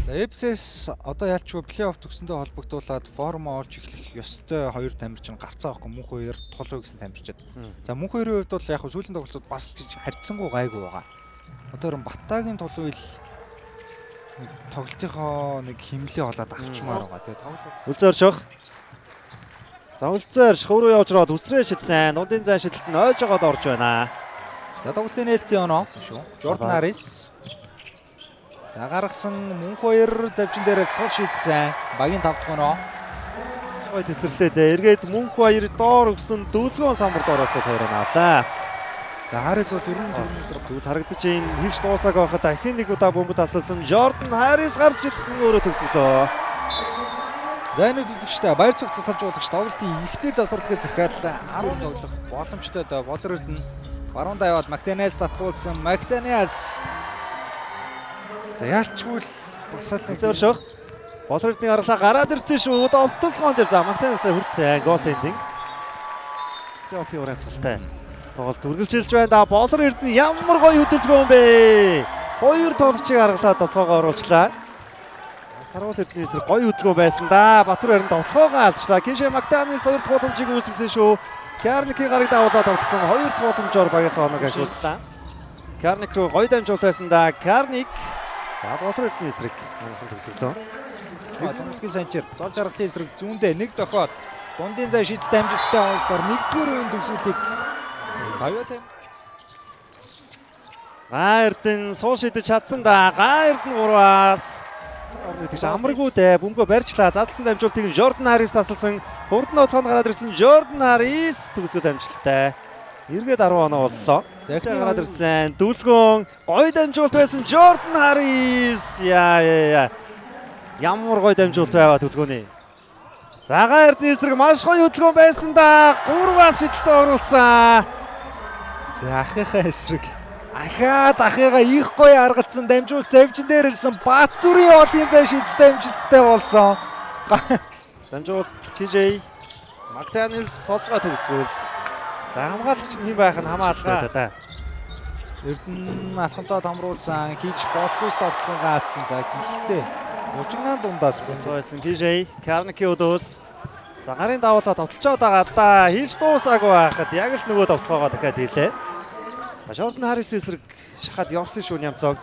За Эпсэс одоо ялчгүй плей-офф төгсөндөө холбогдуулаад форм олж эхлэх ёстой хоёр тамирчин гарцаа байхгүй мөнх хоёр тулуу гэсэн тамирчид. За мөнх хоёрын хувьд бол яг сүүлийн тоглолтод бас харьцангуй гайгүй байгаа. Одоо ер нь Баттагийн тулуу ил нэг тоглолтынхоо нэг химлээ болоод авчмаар байгаа. Тэгээ тоглолт Үлзээ орших. За үлзээ орших өөрөө явж раад үсрээ шидсэн. Дундын зай шидэлт нь ойж жогоод орж байна. За тоглолтын нээлтийн оноо шүү. Жордан Харрис. За гаргасан мөнх хоёр завчин дээрээ сул шидсэн. Багийн 5 дахь оноо. Гой тесрэрлээ дээ. Эргээд мөнх баяр доор өгсөн дөлгөөн самбар доороос бол хоёр оноо авлаа. За Харрис бол 44 Зүйл харагдаж энэ хевш дуусааг байхад дахин нэг удаа бөмбөг тасалсан Жордан Харрис гарч ирсэн өөрөө төгсгөлөө. За энэ үзэгчтэй баяр цуг цэцэлж жуулагч тоглолтын ихтэй завсарлагыг захиаллаа. 10 тоглох боломжтой доо Болор Эрдэнэ баруун яваад Мактанес татгуулсан. Мактанес. За яалчгүй л бас л Үлзээ орших. Болор Эрдэнэ гарлаа гараад ирсэн шүү. Довтолгоон дээр за Мактанесаа хүрцэн. Гол тендинг. Плей-оффын уран цалтай. Тоглолт үргэлжилж байна да. Болор Эрдэнэ ямар гоё хөдөлгөөн юм бэ? Хоёр тоглогчийг аргалаа довтолгоогоо оруулчлаа. Сарвал Эрдэнэ эсрэг гоё хөдөлгөөн байсан да. Батар Эрдэнэ довтолгоогоо алдчлаа. Кишэ Мактанес хоёр дахь боломжийг үүсгэсэн шүү. Карникийн гарыг давуулаад тоглосон. Хоёр дахь боломжоор багийнхаа оног ашиглалаа. Карник руу гоё дамжуулт байсан да. Карник. За Болор Эрдэнэ эсрэг манайхан төгсгөлөө. Томлогийн санчир зол жаргалын эсрэг зүүндээ нэг дохиод дундын зай шидэлт амжилттай онцлоор нэгдүгээр үеийн төгсгөлийг гавьяа тайм. Гаа Эрдэнэ суу шидэж чадсан да. Гаа Эрдэнэ 3-аас орно гэдэг чинь амаргүй дээ. Бөмбөгөө барьчлаа. Задлсан дамжуултыг Жордан Харрис тасалсан. Хурдан ноцоонд гараад ирсэн Жордан Харрис төгсгөл амжилттай. Эргээд 10 оноо боллоо. За Захиа гараад ирсэн. Дүлгөөн гоё дамжуулт байсан Жордан Харрис. Яа яа яа. Ямар гоё дамжуулт байваа дүлгөөний. Загаа Эрдэнэ эсрэг маш гоё хөдөлгөөн байсан да. 3-аас шидэлтэ оруулсан. За ахыхаа эсрэг ахаад ахыгаа их гоё аргацсан дамжуулт завжин дээр ирсэн Батүрийн одын зай шидэлт амжилттай болсон. Дамжуулт KJ Мактанис солгоо төгсгөл. За хамгаалагч нь хэн байх нь хамаалгаа да. Эрдэнэ алхамдаа томруулсан хийж болохгүй товтлогоо алдсан. За гэхдээ бужигнаан дундаас бөмбөг Байсан KJ Карники өдөөс за гарын давуулаа товтлцоод байгаа да. Хийж дуусаагүй байхад яг л нөгөө товтлогоогоо дахиад хийлээ. Жордан Харрис эсрэг шахаад явсан шүү Нямцогт.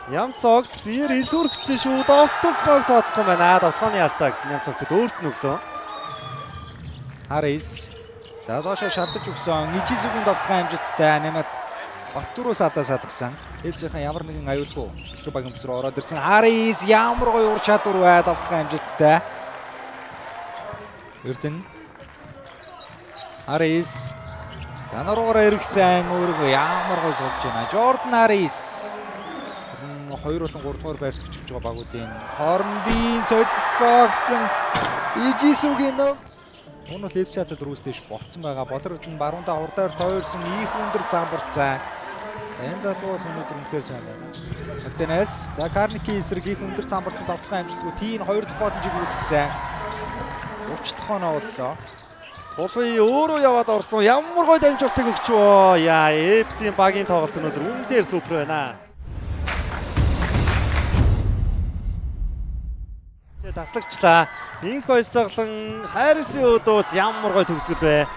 Нямцогт биеэр илүүргэсэн шүү. Довтлогоог тооцохгүй байна. Довтлооны алдааг Нямцогтод өөрт нь өглөө. Харрис за доошо шатаж өгсөн. Ижисүгийн довтлогын амжилттай нэмээд Батүрөөс алдаа салгасан. Эвсийнхэн ямар нэгэн аюулгүй эсрэг багийн бүс рүү ороод ирсэн. Харрис ямар гоё ур чадвар бай довтлогын амжилттай. Эрдэнэ Харрис за нуруугаар эргэсэн өөрийгөө ямар гоё суулж байна. Жордан Харрис 2 болон 3 дугаар байрт хүчилж байгаа багуудын хоорондын солилцоо гэсэн Ижисүгийн нөө Уг нь бол FC хатад дөрвөөс дээш болцсон байгаа. Болор Эрдэнэ баруундаа хурдаар тойрсон их өндөр замбарцсан. За энэ залуу бол өнөөдөр үнэхээр сайн байна. Мактанес за Карники эсрэг их өндөр замбарцсан давталгаа амжилтгүй. Тийн хоёр дахь боломжийг үүсгэсэн. 30 дахь оноо боллоо. Тулвын өөрөө яваад орсон. Ямар гоё дамжуултыг өгчвөө. Яа, FC-ийн багийн тоглолт өнөөдөр үнэхээр супер байна. Таслагчлаа. Инх ойсоглон Харрисын өдөөс ямар гоё төгсгөл вэ.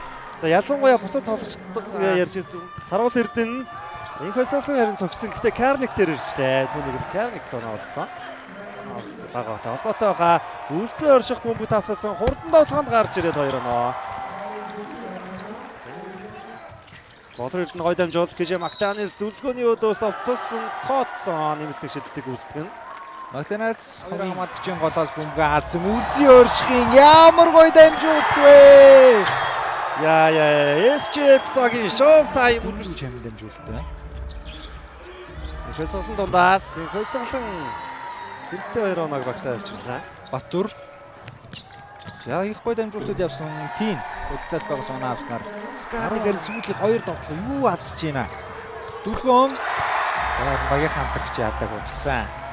За ялангуяа бусад тоглогчдод ярьж ирсэн. Сарвал Эрдэнэ инх ойсоглон харин цогцсон. Гэтэ Карник дээр иржлээ. Түүнийг Карник оноо боллоо. Багаатай холбоотой байгаа. Үлзэн орших бөмбөг тасалсан. Хурдан давлгаанд гарч ирээд хоёр оноо. Болор Эрдэнэ гоё дамжуулт гэж Мактанис дүлгөөний өдөөс товтолсон тооцсон нэмэлт шидэлтийг үүсгэн. Мактанес хоёр хамгаалагчийн голоос бөмбөгөө алдсан. Үлзий оршихын ямар гоё дамжуулт вэ? Яа яа SGF-ийн show time Үргэлж чамин дамжуулт байна. Хөлсөлөн дундаас хөлсөлөн хэрэгтэй хоёр оноог багтаа авчирлаа. Батүр. За их гоё дамжуултууд явсан. Тийм. Хөдөлтөд байгаа зоноо авснаар. Скарнигээр сүүлийн хоёр довтлого юу алдчих байна? Дүлгөөн. За багийн хамтрагч яадаг уулсан.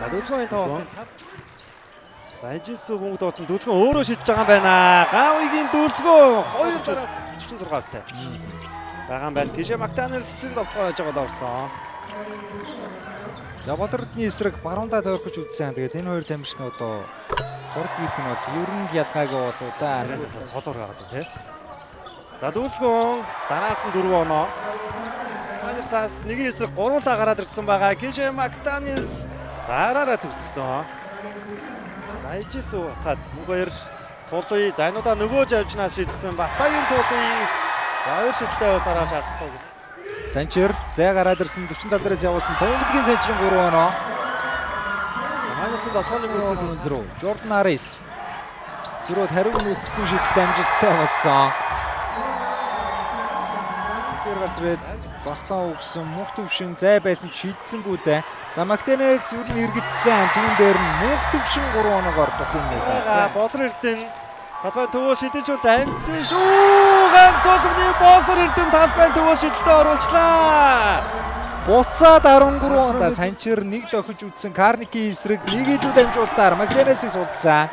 За дөлгөөний тоглолтын 5. За Ижисүү бөмбөг дуудсан дөлгөө өөрөө шидэж байгаа юм байна. Гавыгийн дөлгөө хоёр дараа 46 автай. Байгаа юм байна. Кишэ Мактанелсын довтлогоо яаж байгаад орсон. За, Болор Эрдэнийн эсрэг баруундаа тойрох гэж үзсэн. Тэгээд энэ хоёр тамирчин одоо 3 гэдэг нь бол ер нь л ялгаагүй болоо да. Арайнаас солоор байгаад байна тий. За, дүүлгүүн дараас нь 4 оноо. Майнерсаас нэгэн эсрэг гуруулаа гараад ирсэн байгаа. Кишэ Мактанис зараараа төгсгсөн. За, ижээс утаад мөнгө хоёр тулуй. За, энэ удаа нөгөө жавжнаас шидсэн Батагийн тулуй. За, хоёр шидэлтэй бол дарааж алдахгүй гэж. Санчир зай гараад ирсэн, 47 дээрээс явуулсан Тунгалгийн Санчирын 3 оноо. За, Майнерсын дотооны Гүйцэтгэл зөрөө. Жордан Харрис зөрөөд хариу өгсөн шидэлт амжилттай болсон. Тэр гарч ирээд заслан өгсөн, мөнх төвшин зай байсан шийдсэнгүү дээ. За, Мактенес ер нь эргэцсэн, түүн дээр нь мөнх төвшин 3 оноогоор духын байгаа. нийлсэн. Болор Эрдэнэ талбай төвөө шидэж бол амжсан шүү. Ганц олбны Болор Эрдэнэ талбай төвөө шидэлтэд оруулчлаа. Буцаад 13 оноо Санчир нэг дохиж үтсэн Карники эсрэг нэг илүү дамжуултаар Мактенесийг сулсан.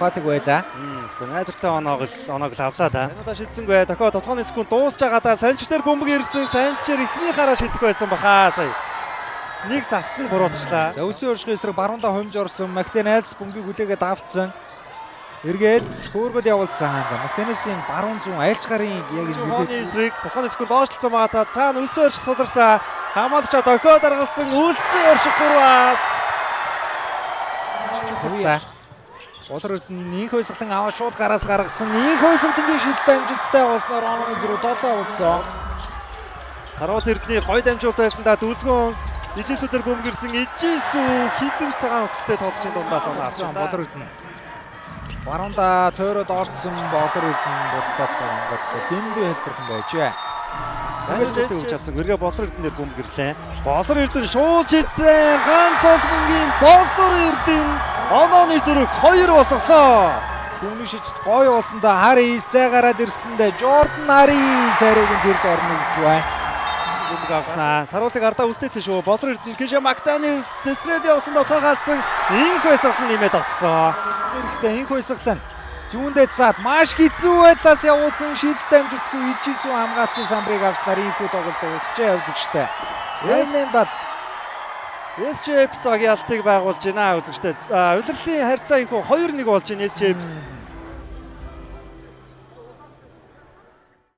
Ухаалаг байлаа. Өстө найдвартай оноог л авлаа да. Энэ удаа шидсэнгүй. Дохио тодгооны секунд дуусч байгаа да. Санчир дээр бөмбөг ирсэн. Санчир эхний хараа шидэх байсан баха сая. Нэг зас нь буруутчлаа. За, үлзий оршихын эсрэг баруундаа хомж орсон Мактенес бөмбөгийг хүлээгээд авцсан. Эргээд хөөргөд явуулсан. За, Мактенесийн баруун зүүн айлч гарын яг энэ Хооны мэдээ эсрэг тодгооны секунд доошлцсон байгаа та. Цаана үлзий орших суларсан. Хамгаалагчаа дохио даргалсан үлзий орших гурваас. Чухал. Болор Эрдэнэ инх хойсглан аваа шууд гараас гаргасан. Инх хойсглангийн шидэлт амжилттай болсноор онооны зөрүү 7 болсон. Саруул Эрдэнэ гой дамжуулт байсан да, дүлгөөн Ижисүү дээр бөмбөг ирсэн. Ижисүү хідэн цагаан өсөлтөй тоглогчийн дундаас оноо авчихсан. Болор Эрдэнэ. Баруунда тойроод орцсон Болор Эрдэнэ бодтолтой Монголд дэндүү хэлбэрхэн байжээ. За, энэ үж чадсан. Өргөө Болор Эрдэнээр бөмбөг ирлээ. Болор Эрдэнэ шууд шидсэн. Ганц олбонгийн Болор Эрдэнэ онооны зөрүүг 2 болголоо. Түүний шижид гоё болсон да, Харис зай гараад ирсэндээ Жордан Харис хариуг нь тэрд орно гэж байна. Бөмбөг авсан. Саруулыг ардаа үлдээсэн шүү. Болор Эрдэнэ Кишэ Мактанис сэсрэд явсан, дотлоо гаалцсан. Инх байсгалан нэмээд авчихсан. Эрэхтэй инх хойсглан зүүндээ цаад маш хэцүү байдлаас явуулсан шидэлт амжилтгүй, ижисүү хамгаалтын самбарыг авснаар ийхүү тоглолт дуусчээ, үзэгчтэй. 8-7. SJFs багийн алтыг байгуулж байна, үзэгчтэй. Улирлын харьцаа инхүү 2-1 болж байна SJFs.